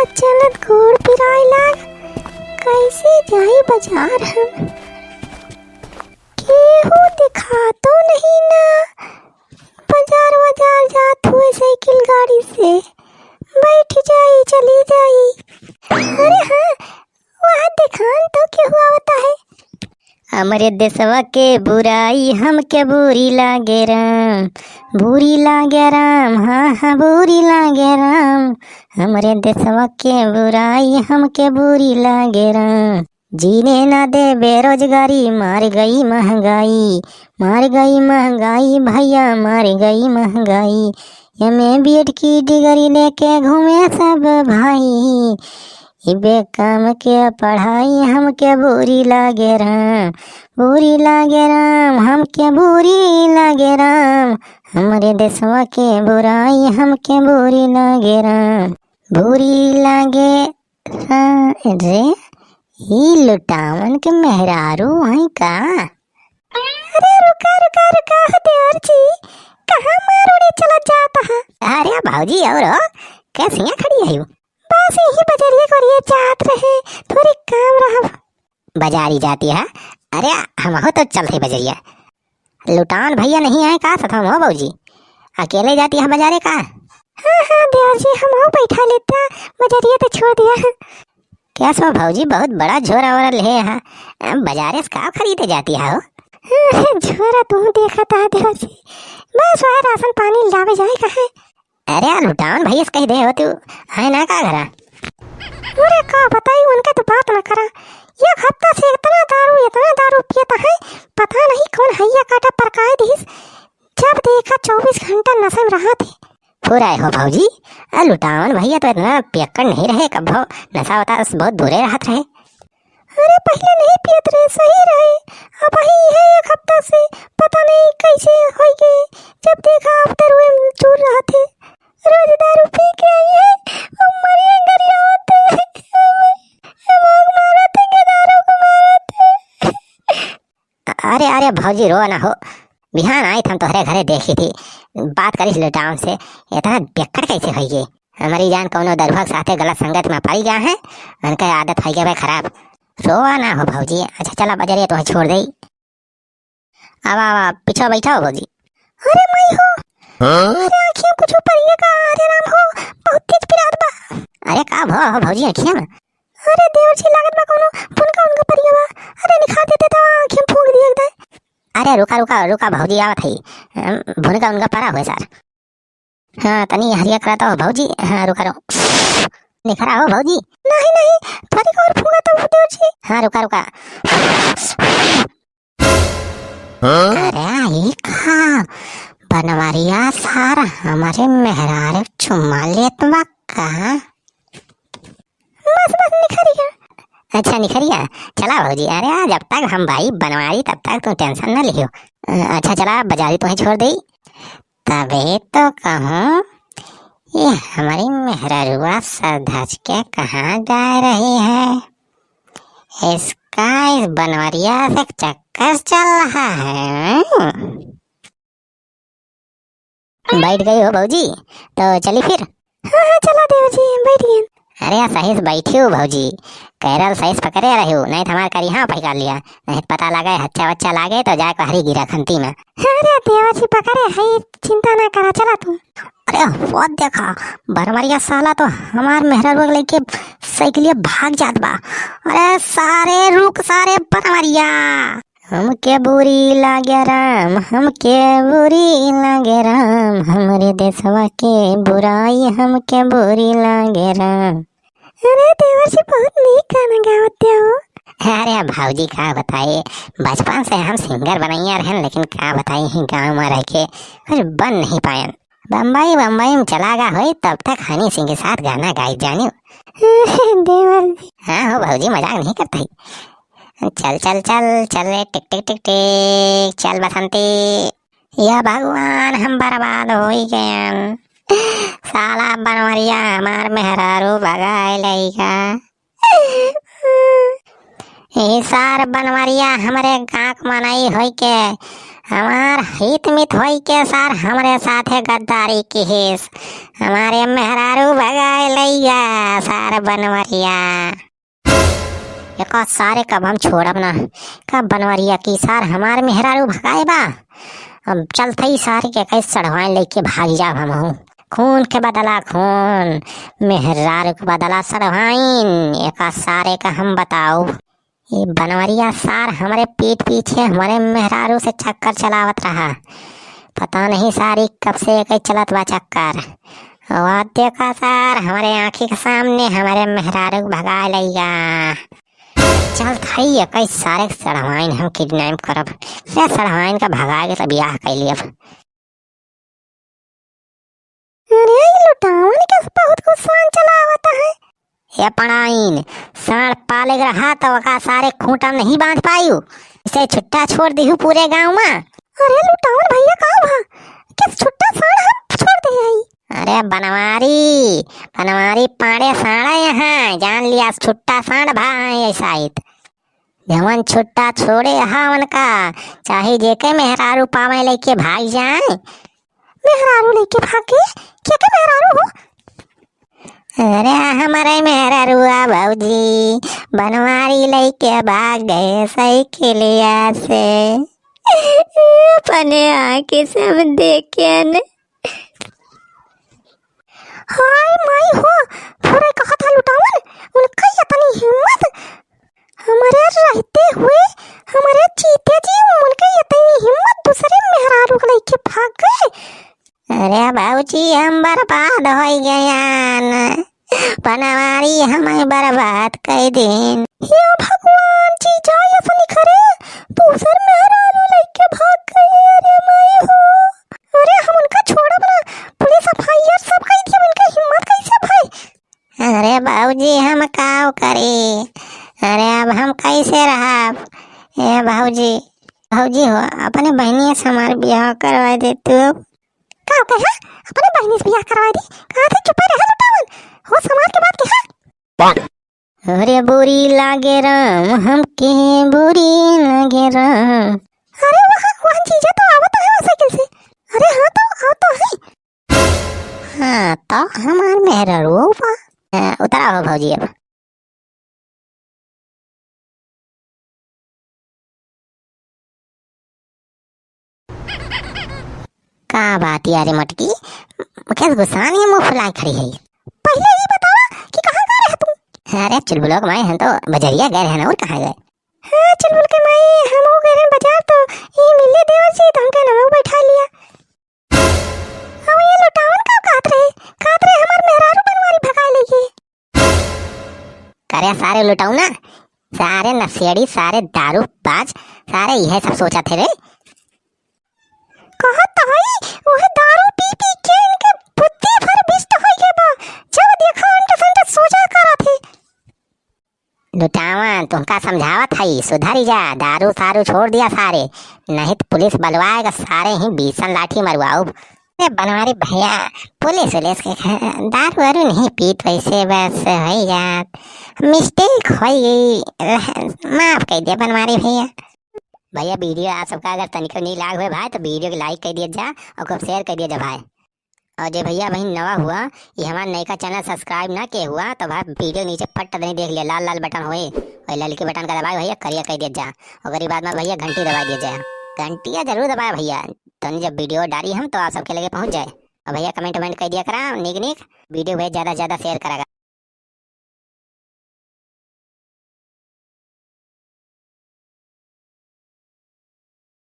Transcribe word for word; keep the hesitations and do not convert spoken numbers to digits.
चलत गोड़ पिराए लाग, कैसे जाई बाजार हम? केहू दिखातो नहीं ना, बाजार बाजार जात हुए साइकिल गाड़ी से, बैठ जाई, चली जाई। अरे हाँ, वहाँ देखान तो केहू आवता है। हमरे देशवा के बुराई हमके बुरी लागे राम, बुरी लागे राम, हाँ, हाँ, बुरी लागे राम। हमरे देशवा के बुराई हमके बुरी लागे राम। जीने ना दे बेरोजगारी, मार गई महंगाई, मार गई महंगाई भैया, मार गई महंगाई। एमए बीएड की डिग्री लेके घूमे सब भाई, ई बेकाम के पढ़ाई हमके बुरी लागे राम, बुरी लागे राम, हमके बुरी लागे राम। हमरे देशवा के बुराई हमके बुरी लागे राम, बुरी लागे राम। रे, ई लुटावन के मेहरारू हैं का? अरे रुका, रुका, रुका हो देवर जी, कहाँ मार उड़े चला जाता है? अरे भौजी, और हो, कैसे यहाँ खड़ी है? बस यही बजरिया करिए जात रहे, थोड़ी काम रहा। बाजारी जाती है? अरे हमहू तो चलते बजरिया। लुटान भैया नहीं आए का साथ में हो भौजी? अकेले जाती है बाजारे का? हाँ, हाँ देवर जी, हमहू बैठा लेता, बजरिया तो छोड़ दिया। क्या सो भौजी, बहुत बड़ा झोरा वोरा ले है, बाजारे से का खरीदे जाती है हो? झोरा तू देखा था देवर जी, बस वह राशन पानी लावे जाए का है। अरे यार, लुटावन भैया से कह दे हो तू, है ना का घरा? अरे का बताई, उनके तो बात ना करा। एक हफ्ता से इतना दारू, इतना दारू पियत है, पता नहीं कौन हैया काटा परकाए दिस। जब देखा चउबीस घंटा नशे में रहत है। फुराए हो भौजी, आ लुटावन भैया तो इतना पियक्कड़ नहीं रहे, कभो नशा वशा से बहुत दूरे रहत रहे। अरे पहिले नहीं पियत रहे, सही रहे, अबही है एक हफ्ता से पता नहीं कैसे होइ गए, जब देखा अब दरुए में चूर रहत है। रोज दारू पी के आई है, अब मरिया गरियावत है, अब मारत है, गदारों को मारत है। अरे, अरे भौजी, रो ना हो, बिहान आई थम तोहरे घरे देखी थी, बात करिस लुटावन से, इतना बेक्कड़ कैसे होई गे? हमरी जान कौनो दरुआ के साथे गलत संगत में पड़ी गया है, उनके आदत होई गया भाई खराब। रोवा ना हो भौजी, अच्छा चला बजरिया तोहे छोड़ देई। आवा, आवा, पीछे बैठा हो भौजी। अरे माई हो, हाँ? अरे आँखिया कुछ पड़िया का, अरे राम हो, बहुत तेज पिरात बा। अरे का भवा हो भौजी आँखिया में? अरे देवर जी, लागत बा कौनो भुनका उनका परिया बा। अरे निखार देते तो आँखिया में फूंक दिया एकदम। अरे रुका, रुका, रुका भौजी, आवत है। अम, भुनका उनका परा हुए सार। हाँ, तनी हरिया करा तो भौजी। हाँ, रुका, रुका। निखरा हो भौजी। नहीं, नहीं, थोड़ी और फूंका तो देवर जी। हाँ, रुका, रुका। हाँ? अरे, ई का? बनवरिया सार हमारे मेहरारू चुम्मा लेत बा का? बस, बस, निखरिया। अच्छा, निखरिया। चला भौजी, अरे, आज जब तक हम भाई बनवारी, तब तक तू tension न लियो। अ, अच्छा, चला, बजारी तोहे छोड़ देई। तबे तो कहूँ, ये हमारी मेहररुआ सर धज के कहाँ जा रही है? इसका इस बनवरिया से चक्कर चल रहा है। बैठ गई हो भौजी, तो चली फिर? हाँ, हाँ, चला देवर जी, बैठ गए। अरे यार, सही से बैठी हो भौजी, कैरल सही से पकड़े रही हो, नहीं तो हमार करिहा फैका लिया, नहीं तो पता लगे हच्चा बच्चा लागे तो जाए कहरी गिरा खंती में। अरे देवर जी पकड़े है, चिंता ना करा, चला तू। अरे वो देखा, बनवरिया साला तो हमार मेहररुआ लेके साइकिलिया भाग जात बा। अरे सारे रुक, सारे बनवरिया। हमके बुरी लागे राम, हमके बुरी लागे राम, हमरे देशवा के बुराई हमके बुरी लागे राम। अरे देवर जी, बहुत नीक गाना गावत हो। अरे भौजी का बताई, बचपन से हम singer बनैया रहन, लेकिन का बताई, ही गाँव में रह के कुछ बन नहीं पायन। बम्बई, बम्बई में चला गा होई, तब तक हनी सिंह के साथ गाना गाई जानियो। देवर जी। हाँ हो भौजी, मजाक नहीं करता ही। चल, चल, चल, चल रे, टिक, टिक, टिक, टिक, चल बसंती। या भगवान, हम बर्बाद होई गयन। साला बनवरिया हमार मेहरारू भगाए लइगा। ई सार बनवरिया हमरे गाँव क मनई होइके, हमार हित मित होइके सार हमरे साथे गद्दारी किहिस। हमारे मेहरारू भगाए लइगा सार बनवरिया। एका सारे क अब हम छोड़ब ना। का बनवरिया की सार हमार मेहरारू भगाए बा? अब चलत ही सारे के कैसे सड़वाइन लइके भाग जाब हमहू। खून के बदला खून, मेहरारू के बदला सड़वाइन, एका सारे का हम बताउब। ई बनवरिया सार हमरे पीठ पीछे हमरे मेहरारू से चक्कर चलावत रहा। पता नहीं सारी कब से एके चलत बा चक्कर। वाह देखा सार, हमरे आँखी के सामने हमरे मेहरारू के भगाए लइगा। चलत हई एके सारे के सड़वाइन हम kidnap करब। रे सड़वाइन का भगाए के त बियाह कइ लियब। अरे, ई लुटावन के बहुत गुस्सान चलावत है। ए पड़ाइन, साँड़ पाले के रहा त ओका सारे खूँटा नहीं बाँध पायू। इसे छुट्टा छोड़ दिहू पूरे गाँव मा। अरे लुटावन भइया, का भा? किस छुट्टा साँड़ हम छोड़ दे हई? अरे बनवारी, बनवारी पाड़े साँड़ यहाँ, जान लिया छुट्टा साँड़ भा है ऐसा इत। जवन छुट्टा छोड़े हा उनका, चाहे जेके मेहरारू पावे लइके भाग जाए। मेहरारू लइके भाग गए? के के मेहरारू हो? अरे हमरे मेहरारू आ भौजी, बनवारी लइके भाग गए साइकिलिया से। अपने आँखी से हम देखे न। हाय माई हो, थोड़े कहत हा लुटावन, उनका इतनी हिम्मत। हमरे रहते हुए, हमरे जीते जी उनके इतनी हिम्मत दूसरे मेहरारू के लइके भाग गए। अरे बाबूजी, हम बर्बाद होइ गयान, बनवारी हमें बर्बाद कइ दिन। हे भगवान जी, जा ऐसा नहीं करे, दूसर मेहरारू लइके भाग गए। अरे माई हो, अरे हम उनका छोड़ब ना, पुलिस FIR सब कइ दिया, उनका हिम्मत कैसे भाई? अरे बाबूजी, हम काव करी? अरे अब हम कैसे रहब? ए बाबूजी, बाबूजी हो, अपने बहिनी से हमार बियाह करवा दे तू। का कहे? अपने बहिनी से बियाह करवा दे? कहा थे चुपे रहे लुटावन। हो समाज के बात के है? अरे बुरी लागे राम, हमके बुरी लागे राम। अरे वहाँ, वहाँ जीजा तो आवत है साइकिल से। अरे हाँ तो, आओ तो है। हाँ, तो हमार मेहररुआ बा। अ, उतरा हो भौजी अब। का बात यारे मोटकी, कैसे गुस्सान है, मुँह फुलाए खड़ी है? पहले ये बतावा कि कहाँ गए रहे तू? अरे चुलबुलो के माई, हम तो बजरिया गए रहे ना, और कहाँ गए? हाँ चुलबुल के माई, हम हो गए रहे बाजार तो ये मिले देवर जी तो हमके नमक बैठा लिया। अब ये लुटावन का कहत रहे? कहत रहे हमार मेहरारू बनवारी भगाए लेके। करे सारे लुटाऊ ना, सारे नशेड़ी, सारे दारू बाज, सारे यह सब सोचा थे रे। कहत हई, वह दारू पी पी के इनके बुद्धि भर भ्रष्ट हो गए बा। जब देखा अंट संट सोचा करत है। लुटावन, तुमका समझावत हई, सुधरी जा, दारू सारू छोड़ दिया सारे, नहीं तो पुलिस बलवाएगा, सारे ही बीसन लाठी मरवाउब। अरे बनवारी भैया, पुलिस उलिस के ख-, दारू वारू नहीं पीत, वैसे बस होई जात, mistake होई गई, माफ कर दिया बनवारी भैया। भैया video आप सबका अगर तनिको नहीं लाग हुए भाई तो video के like कर दिया जा और खूब share कर दिया जा भाई। और जे भैया बहिन नवा हुआ, ये हमार नयका channel subscribe ना के हुआ, तो भाई video नीचे पट्ट दे देख लिया, लाल लाल button होए, वही ललकी button का दबाए भैया, करिया कर दिया जा। ओकरी बाद में भैया घंटी दबा दिया जाए, घंटिया जरूर दबाए भैया, तनी जब video डाली हम तो आप सबके लगे पहुँच जाए। और भैया comment वमेंट कर दिया करा, नीक नीक video भैया ज़्यादा से ज़्यादा share करा।